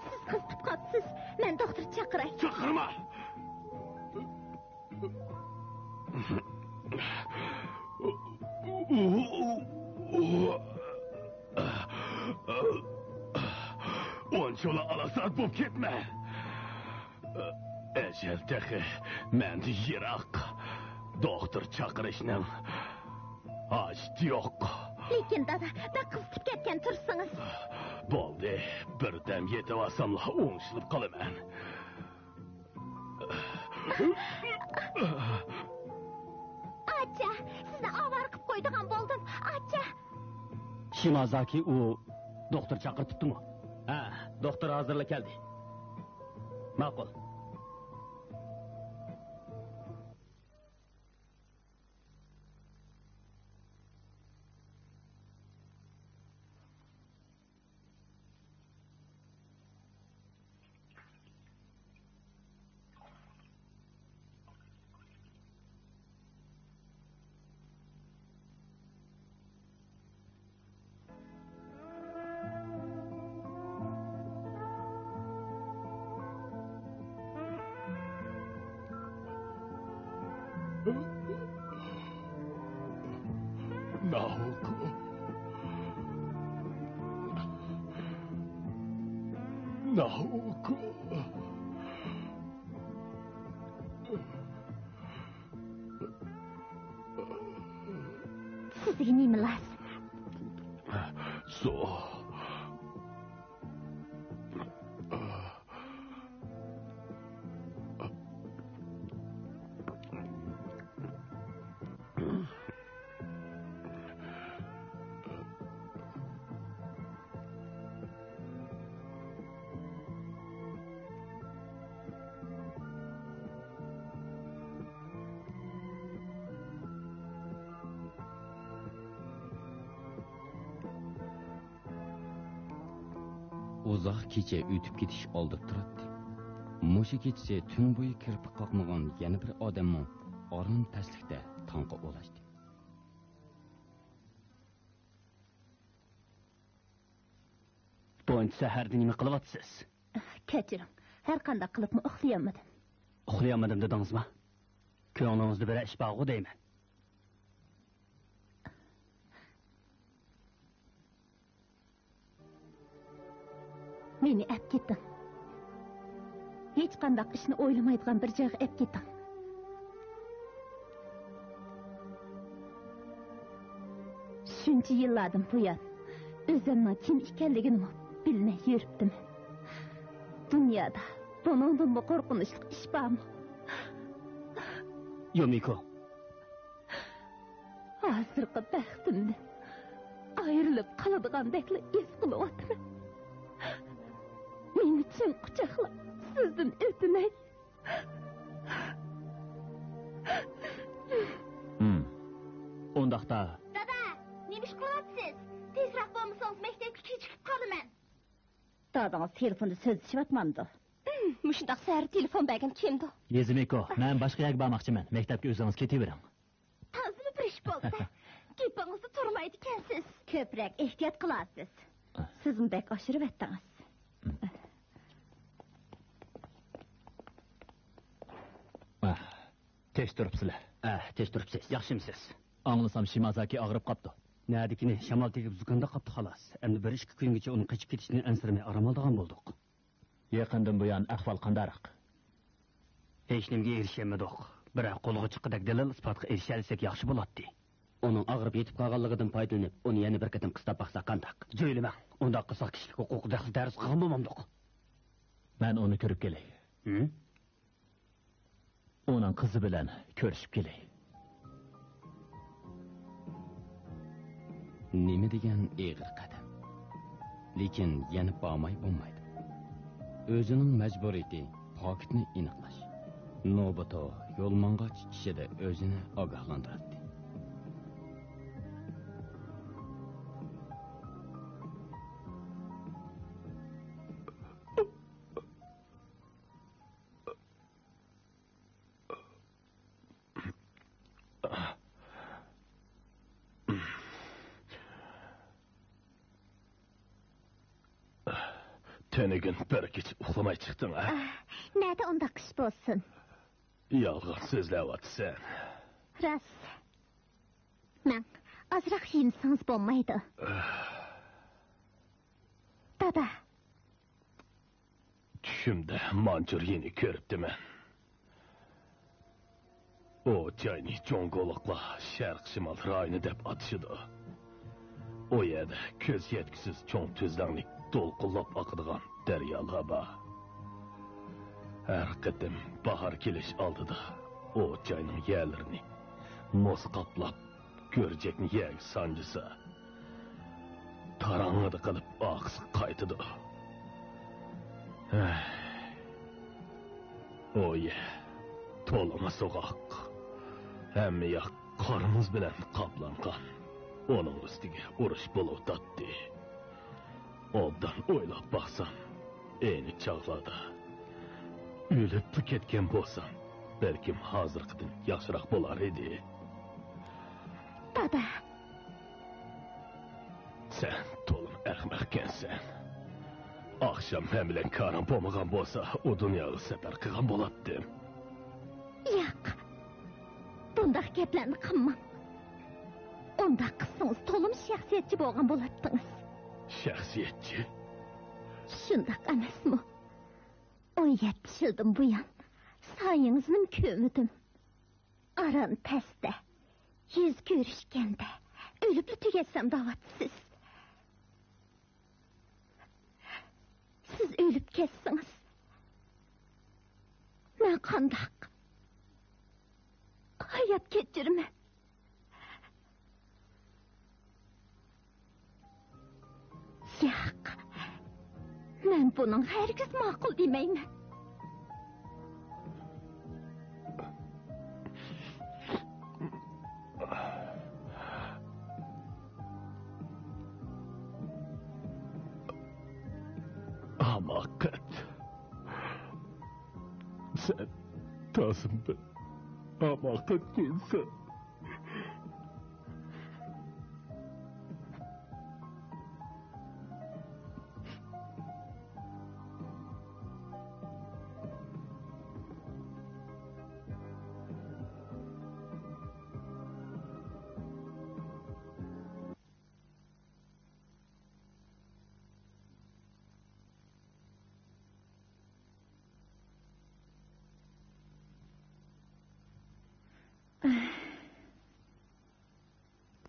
سىز قىزىتىپ قاپسىز. مەن دوختۇر چاقىراي. چاقىرما! ئۇنچىۋالا ئالاساق بولۇپ كەتمە. ئەجەل تېخى مەندىن يىراق. دوختۇر چاقىرىشنىڭ ھاجىتى يوق. لېكىن دادا، بەك قىزىتىپ كەتكەن تۇرسىڭىز. بولدى، بىردەم يېتىۋالساملا ئوڭشىلىپ قالىمەن. ئاچا، سىزنى ئاۋارە قىلىپ قويىدىغان بولدۇم، ئاچا. شىمازاكى ئۇ دوختۇر چاقىرتىپتىمۇ؟ ھە، دوختۇر ھازىرلا كەلدى. ماقۇل. ناھوكو. ناھوكو. سىزگە نېمە لازىم؟ سۇ. ئۇزاق كېچە ئۆتۈپ كېتىش ئالدىدا تۇراتتى. مۇشۇ كېچىسى تۈن بويى كىرپىك قاقمىغان يەنە بىر ئادەممۇ ئاران پەسلىكتە تاڭغا ئۇلاشتى. بۇنچە سەھەردە نېمە قىلىۋاتىسىز؟ كەچۈرۈڭ، ھەر قانداق قىلىپمۇ ئۇخلىيالمىدىم. ئۇخلىيالمىدىم دېدىڭىزمۇ؟ كۆڭلىڭىزدە بىرەر ئىش بارغۇ دەيمەن. مېنى ئەپ كېتىڭ. ھېچقانداق ئىشنى ئويلىمايدىغان بىر جايغا ئەپ كېتىڭ. شۇنچە يىللاردىن بۇيان ئۆزۈمنىڭ كىم ئىكەنلىكىنىمۇ بىلمەي يۈرۈپتىمەن. دۇنيادا بۇنىڭدىنمۇ قورقۇنچلۇق ئىش بارمۇ؟ يومىكو. ھازىرقى بەختىمدىن ئايرىلىپ قالىدىغاندەكلا ھېس قىلىۋاتىمەن. مېنى چىڭ قۇچاقلاپ، سىزدىن ئۆتۈنەي. ھىم. ئۇنداقتا. دادا، نېمە ئىش قىلىۋاتىسىز؟ تېزراق بولمىسىڭىز، مەكتەپكە كېچىكىپ قالىمەن. دادىڭىز تېلېفوندا سۆزلىشىۋاتمامدۇ؟ مۇشۇنداق سەھەردە تېلېفون بەرگەن كىمدۇ؟ يېزىمىكو، مەن باشقا يەرگە بارماقچىمەن. مەكتەپكە ئۆزىڭىز كېتىۋېرىڭ. تازىمۇ بىر ئىش بولدى. گېپىڭىزدە تۇرمايدىكەنسىز. كۆپرەك ئېھتىيات قىلارسىز. سىزمۇ بەك ئاشۇرۇۋەتتىڭىز. ئاھ، تېز تۇرۇپسىلەر. ئاھ، تېز تۇرۇپسىز. ياخشىمسىز؟ ئاڭلىسام، شىمازاكى ئاغرىپ قاپتۇ. نەدىكىنى، شامال تېگىپ زۇكامدا قاپتۇ، خالاس. ئەمدى بىر ئىككى كۈنگىچە ئۇنىڭ قېچىپ كېتىشىدىن ئەنسىرىمەي ئارام ئالىدىغان بولدۇق. يېقىندىن بۇيان ئەھۋال قانداقراق؟ ھېچنېمىگە ئېرىشەلمىدۇق. بىرەر قولغا چىققۇدەك دەلىل-ئىسپاتقا ئېرىشەلىسەك ياخشى بولاتتى. ئۇنىڭ ئاغرىپ يېتىپ قالغانلىقىدىن پايدىلىنىپ، ئۇنى يەنە بىر قېتىم قىستاپ باقساق قانداق؟ جۆيلىمەڭ. ئۇنداق قىلساق كىشىلىك ھوقۇق دەرسى قىلغان بولمامدۇق؟ مەن ئۇنى كۆرۈپ كېلەي. ھىم؟ ئۇنىڭ قىزى بىلەن كۆرۈشۈپ كېلەي. نېمە دېگەن ئېغىر قەدەم. لېكىن يەنە بارماي بولمايدۇ. ئۆزىنىڭ مەجبۇرىيىتى پاكىتنى ئېنىقلاش. نوبۇتو يول ماڭغاچ ئىچىدە ئۆزىنى ئاگاھلاندۇراتتى. تۈنۈگۈن بىر كېچە ئۇخلىماي چىقتىڭ، ھە؟ ئاھ، نەدە ئۇنداق ئىش بولسۇن؟ يالغان سۆزلەۋاتىسەن. راست. مەن ئازراق يېنىسىڭىز بولمايدۇ. دادا. چۈشۈمدە مانجۇرىنى كۆرۈپتىمەن. ئۇ جاينى جۇڭگولۇقلار شەرق شىمال رايونى دەپ ئاتىشىدۇ. ئۇ يەردە كۆز يەتكۈسىز چوڭ تۈزلەڭلىك دولقۇنلاپ ئاقىدىغان دەريالار بار. ھەر قېتىم باھار كېلىش ئالدىدا ئۇ جاينىڭ يەرلىرىنى مۇز قاپلاپ، گۈرجەكنى يەرگە سانجىسا، تاراڭغىدە قىلىپ ئارقىسىغا قايتىدۇ. ھەي. ئۇ يەر تولىمۇ سوغۇق. ھەممە ياق قار مۇز بىلەن قاپلانغان. ئۇنىڭ ئۈستىگە ئۇرۇش بولۇۋاتاتتى. ئوبدان ئويلاپ باقسام، ئەينى چاغلاردا ئۆلۈپلا كەتكەن بولسام، بەلكىم ھازىرقىدىن ياخشىراق بولار ئىدى. دادا! سەن تولىمۇ ئەخمەقكەنسەن. ئاخشام مەن بىلەن كارىڭ بولمىغان بولسا، ئۇ دۇنياغا سەپەر قىلغان بولاتتىم. ياق! بۇنداق گەپلەرنى قىلماڭ. ئۇنداق قىلسىڭىز، تولىمۇ شەخسىيەتچى بولغان بولاتتىڭىز. شەخسىيەتچى؟ شۇنداق ئەمەسمۇ؟ ئون يەتتە يىلدىن بۇيان سايىڭىزنىمۇ كۆرمىدىم. ئاران پەستە، يۈز كۆرۈشكەندە، ئۆلۈپلا تۈگەتسەم دەۋاتىسىز. سىز ئۆلۈپ كەتسىڭىز، مەن قانداق ھايات كەچۈرىمەن؟ ياق، مەن بۇنىڭغا ھەرگىز ماقۇل دېمەيمەن. ھاماقەت. سەن تازا بىر ھاماقەت ئىنسان.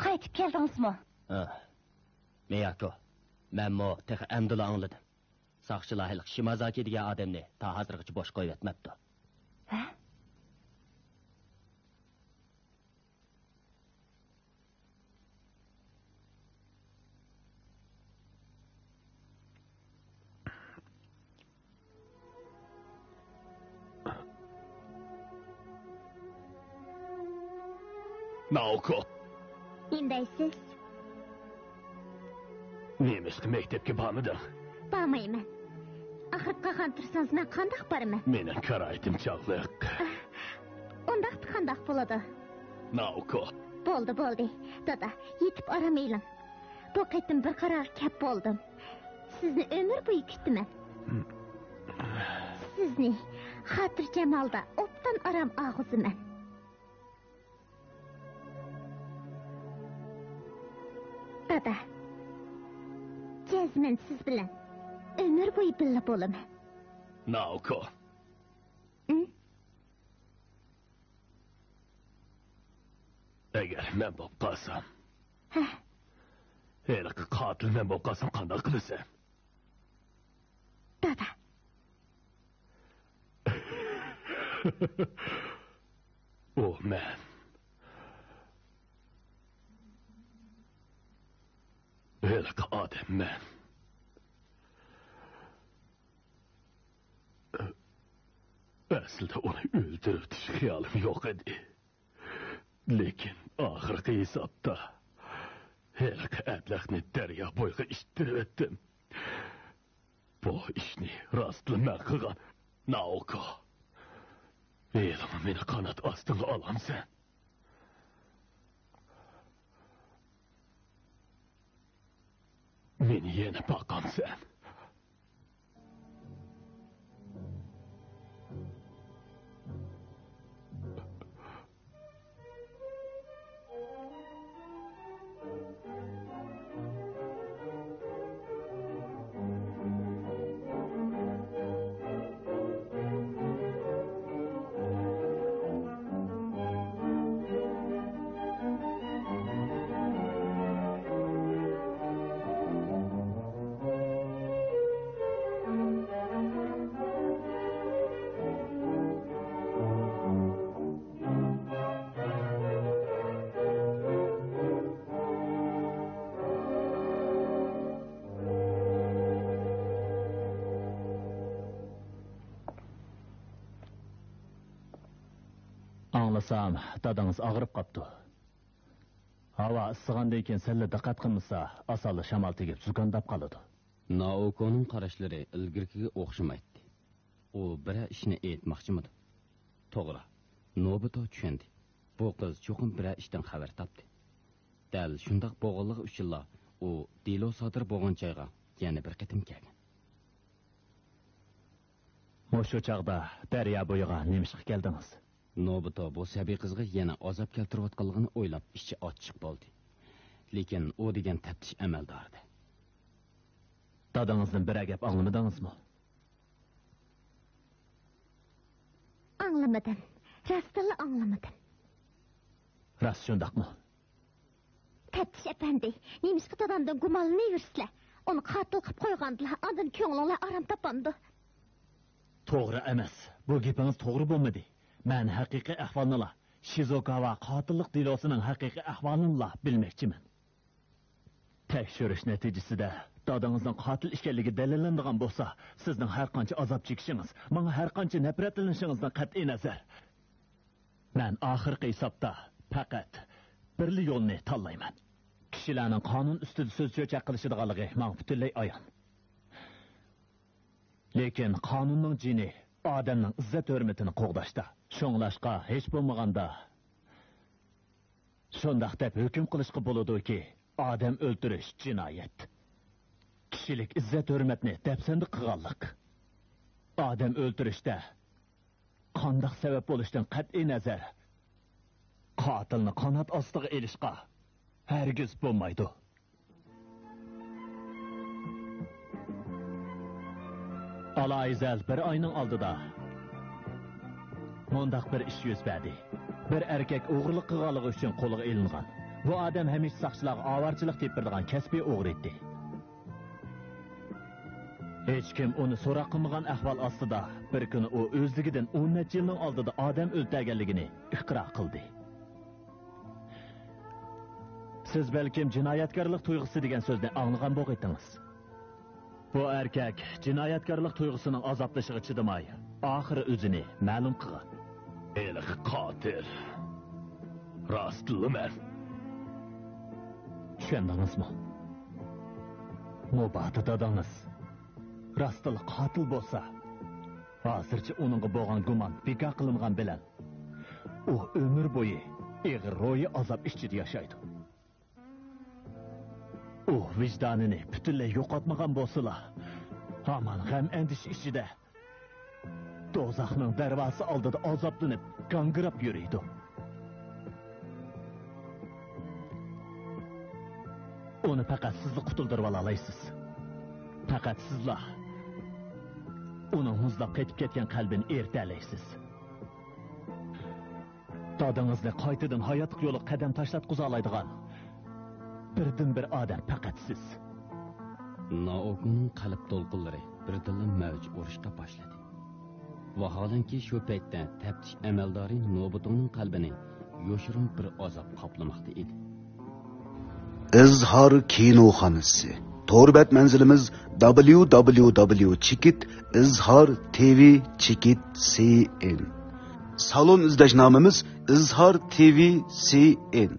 قايتىپ كەلدىڭىزمۇ؟ ھە. مىياكو، مەنمۇ تېخى ئەمدىلا ئاڭلىدىم. ساقچىلار ھېلىقى شىمازاكى دېگەن ئادەمنى تا ھازىرغىچە بوش قويۇۋەتمەپتۇ. ھە؟ ناوكو. نېمە دەيسىز؟ نېمىشقا مەكتەپكە بارمىدىڭ؟ بارمايمەن. ئاغرىپ قالغان تۇرسىڭىز، مەن قانداق بارىمەن؟ مېنىڭ كارايتىم چاغلىق. ئۇنداقتا قانداق بولىدۇ؟ ناوكو. بولدى، بولدى. دادا، يېتىپ ئارام ئېلىڭ. بۇ قېتىم بىر قارارغا كەپ بولدۇم. سىزنى ئۆمۈر بويى كۈتىمەن. سىزنى خاتىرجەم ھالدا ئوبدان ئارام ئالغۇزىمەن. دادا، جەزمەن سىز بىلەن ئۆمۈر بويى بىللە بولىمەن. ناوكو. ئەگەر مەن بولۇپ قالسام، ھە، ھېلىقى قاتىل مەن بولۇپ قالسام قانداق قىلىسەن؟ دادا. ئۇ مەن. ھېلىقى ئادەم مەن. ئەسلىدە ئۇنى ئۆلتۈرۈۋېتىش خىيالىم يوق ئىدى. لېكىن ئاخىرقى ھېسابتا ھېلىقى ئەبلەخنى دەريا بويىغا ئىتتىرىۋەتتىم. بۇ ئىشنى راستلا مەن قىلغان، نائوكو. ھېلىمۇ مېنى قانات ئاستىڭغا ئالامسەن؟ مېنى يەنە باقامسەن؟ ئاڭلىسام، دادىڭىز ئاغرىپ قاپتۇ. ھاۋا ئىسسىغاندىن كېيىن سەللا دىققەت قىلمىسا، ئاسانلا شامال تېگىپ زۇكامداپ قالىدۇ. نائوكونىڭ قاراشلىرى ئىلگىرىكىگە ئوخشىمايتتى. ئۇ بىرەر ئىشنى ئېيتماقچىمىدۇ؟ توغرا، نوبۇتو چۈشەندى. بۇ قىز چوقۇم بىرەر ئىشتىن خەۋەر تاپتى. دەل شۇنداق بولغانلىقى ئۈچۈنلا ئۇ دېلو سادىر بولغان جايغا يەنە بىر قېتىم كەلگەن. مۇشۇ چاغدا دەريا بويىغا نېمىشقا كەلدىڭىز؟ نوبۇتو بۇ سەبىي قىزغا يەنە ئازاب كەلتۈرۈۋاتقانلىقىنى ئويلاپ ئىچى ئاچچىق بولدى. لېكىن ئۇ دېگەن تەپتىش ئەمەلدارىدى. دادىڭىزدىن بىرەر گەپ ئاڭلىمىدىڭىزمۇ؟ ئاڭلىمىدىم. راستتىنلا ئاڭلىمىدىم. راست شۇنداقمۇ؟ تەپتىش ئەپەندى، نېمىشقا دادامدىن گۇمانلىنىۋېرىسىلەر؟ ئۇنى قاتىل قىلىپ قويغاندىلا، ئاندىن كۆڭلۈڭلار ئارام تاپامدۇ؟ توغرا ئەمەس. بۇ گېپىڭىز توغرا بولمىدى. مەن ھەقىقىي ئەھۋالنىلا، شىزوكاۋا قاتىللىق دېلوسىنىڭ ھەقىقىي ئەھۋالىنىلا بىلمەكچىمەن. تەكشۈرۈش نەتىجىسىدە دادىڭىزنىڭ قاتىل ئىكەنلىكى دەلىللىنىدىغان بولسا، سىزنىڭ ھەر قانچە ئازاب چېكىشىڭىز، ماڭا ھەر قانچە نەپرەتلىنىشىڭىزدىن قەتئىينەزەر، مەن ئاخىرقى ھېسابتا پەقەت بىرلا يولنى تاللايمەن. كىشىلەرنىڭ قانۇن ئۈستىدە سۆز چۆچەك قىلىشىدىغانلىقى ماڭا پۈتۈنلەي ئايان. لېكىن قانۇننىڭ جېنى ئادەمنىڭ ئىززەت-ھۆرمىتىنى قوغداشتا. شۇڭلاشقا، ھېچ بولمىغاندا، شۇنداق دەپ ھۆكۈم قىلىشقا بولىدۇكى، ئادەم ئۆلتۈرۈش جىنايەت. كىشىلىك ئىززەت-ھۆرمەتنى دەپسەندە قىلغانلىق. ئادەم ئۆلتۈرۈشتە قانداق سەۋەب بولۇشتىن قەتئىينەزەر، قاتىلنى قانات ئاستىغا ئېلىشقا ھەرگىز بولمايدۇ. ئالايىزەل بىر ئاينىڭ ئالدىدا مۇنداق بىر ئىش يۈز بەردى. بىر ئەركەك ئوغرىلىق قىلغانلىقى ئۈچۈن قولغا ئېلىنغان. بۇ ئادەم ھەمىشە ساقچىلارغا ئاۋارىچىلىق تېپىرىدىغان كەسپىي ئوغرى ئىدى. ھېچكىم ئۇنى سوراق قىلمىغان ئەھۋال ئاستىدا، بىر كۈنى ئۇ ئۆزلۈكىدىن ئون نەچچە يىلنىڭ ئالدىدا ئادەم ئۆلتۈرگەنلىكىنى ئىقرار قىلدى. سىز بەلكىم جىنايەتكارلىق تۇيغۇسى دېگەن سۆزنى ئاڭلىغان بولغىيتىڭىز. بۇ ئەركەك جىنايەتكارلىق تۇيغۇسىنىڭ ئازابلىشىغا چىدىماي، ئاخىرى ئۆزىنى مەلۇم قىلغان. ھېلىقى قاتىل راستلا مەن. چۈشەندىڭىزمۇ؟ مۇبادا دادىڭىز راستلا قاتىل بولسا، ھازىرچە ئۇنىڭغا بولغان گۇمان بىكار قىلىنغان بىلەن، ئۇ ئۆمۈر بويى ئېغىر روھىي ئازاب ئىچىدە ياشايدۇ. ئۇ ۋىجدانىنى پۈتۈنلەي يوقاتمىغان بولسىلا، ھامان غەم-ئەندىشە ئىچىدە دوزاخنىڭ دەرۋازىسى ئالدىدا ئازابلىنىپ، گاڭگىراپ يۈرىدۇ. ئۇنى پەقەت سىزلا قۇتۇلدۇرۇۋالالايسىز. پەقەت سىزلا ئۇنىڭ مۇزلاپ قېتىپ كەتكەن قەلبىنى ئېرىتەلەيسىز. دادىڭىزنى قايتىدىن ھاياتلىق يولىغا قەدەم تاشلاتقۇزالايدىغان بىردىنبىر ئادەم پەقەت سىز. نائوكنىڭ قەلب دولقۇنلىرى بىردىنلا مەۋج ئۇرۇشقا باشلىدى. ۋاھالەنكى، شۇ پەيتتە تەپتىش ئەمەلدارى نوبۇتۇڭنىڭ قەلبىنى يوشۇرۇن بىر ئازاب قاپلىماقتا ئىدى. ئىزھار كىنوخانىسى. تور بەت مەنزىلىمىز www چېكىت ئىزھار تىۋى چېكىت سىئېن. سالون ئىزدەش نامىمىز ئىزھار تىۋى سىئېن.